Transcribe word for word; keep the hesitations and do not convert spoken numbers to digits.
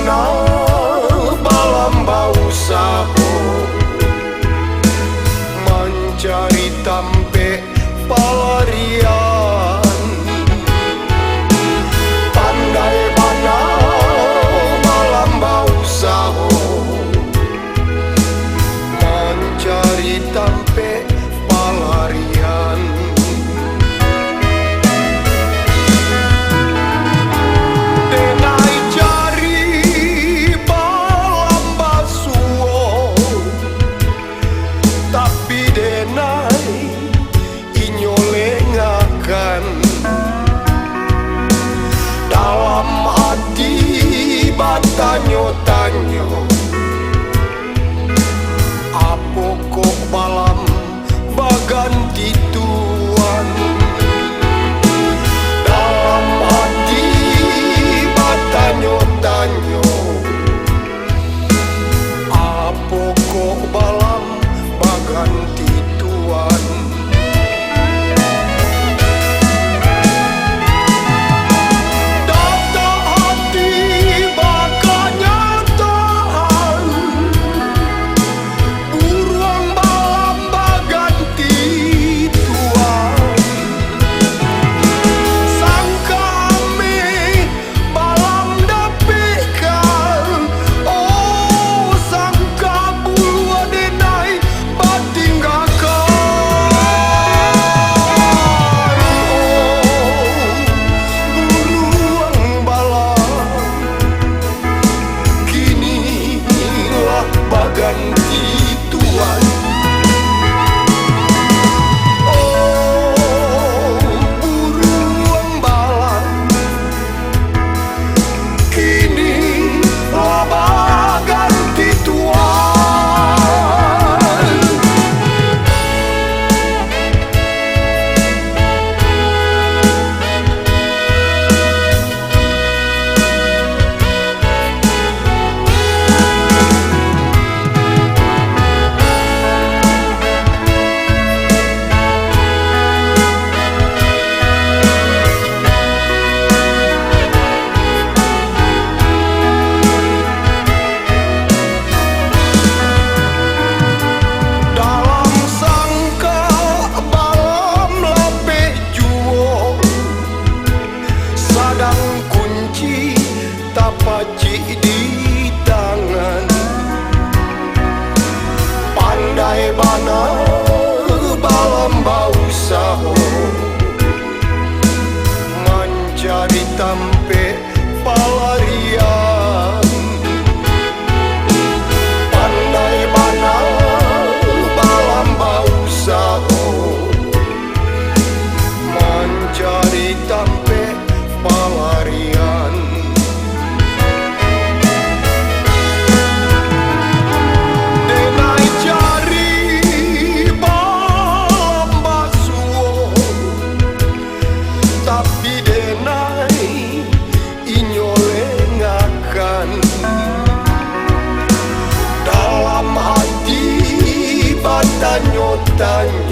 Nah, balam bausaho mancari tampek palarian. Pandai bana balam bausaho mancari tampek palarian. Denai cari balam basuo, tapi denai inyo lengahkan. Dalam ati batanyo-tanyo, apo kok balam baganti tuan? Dalam ati batanyo-tanyo, apo kok balam baganti tuan? Datak ati bakanyataan, buruang balam baganti tuan. Sangka ameh balam dapekkan, oh, sangka buluah denai batinggakan. Oh, buruang balam kini lah baganti tuan. Oh, buruang balam kini lah baganti tuan. Dalam sangka balam lapeh juo, sadang kunci tapacik di tangan. Pandai bana balam bausaho mancari tampek palarian. Pandai bana balam bausaho mancari tampek palarian. Denai cari balam basuo, tapi denai inyo lengahkan. Dalam ati batanyo-tanyo,